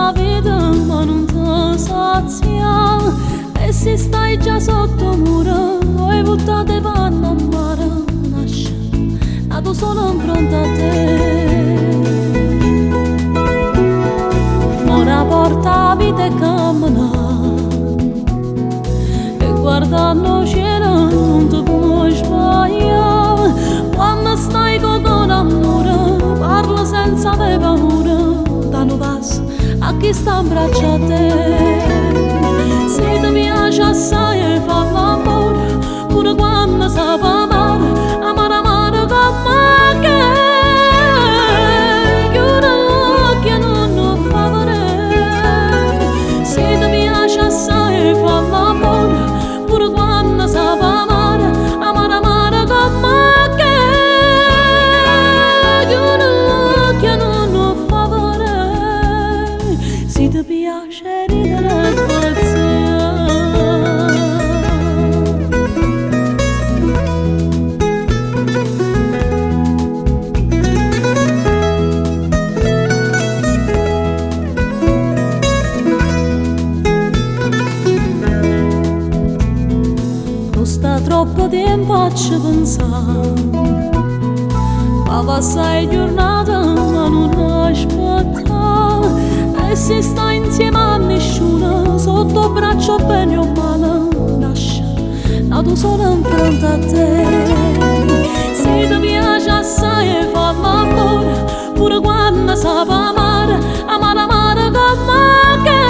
sta vita ma nun te sazia. E si stai già sotto muro, vuoi buttare 'e panne a mare, nasce n'atu sole 'nfronte a te. Ora porta 'a vita 'e cammenà e guardanno 'o cielo nun te può sbaglià. Quanno stai cu 'o core annuro, parla senza avè paura, da nu vas a chi sta 'mbraccio a te. Si ti piace assaje fa l'ammore, pure quanno sape amaro, amaro amaro comm'a che. Chiure l'uocchie e nun 'o fa vedè. Si ti piace assaje fa l'ammore, pure quanno sape amaro, amaro amaro comm'a che. Chiure l'uocchie e nun 'o fa vedè. Si ti piace 'e ridere e pazzià. Costa troppo tiempo a ce pensà, fa passà 'e giornate ma nun aspettà. E si stai insieme a nessuno, sotto 'o braccio bene o male, nasce n'atu sole 'nfronte a te. Si ti piace assaje fa l'ammore, pure quanno sape amaro, amaro amaro comm'a che.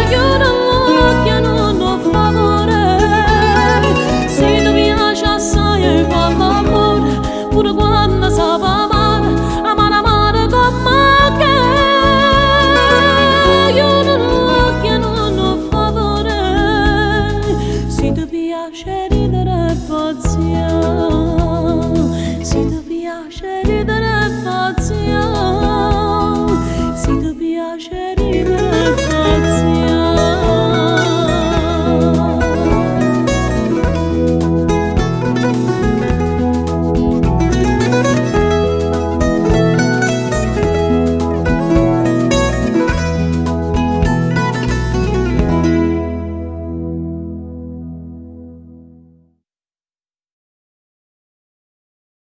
Chiure l'uocchie e nun 'o fa vedè. Si ti piace assaje fa l'ammore, pure quanno sape amaro, amaro amaro comm'a che. Chiure l'uocchie e nun 'o fa vedè. Si ti piace 'e ridere e pazzià.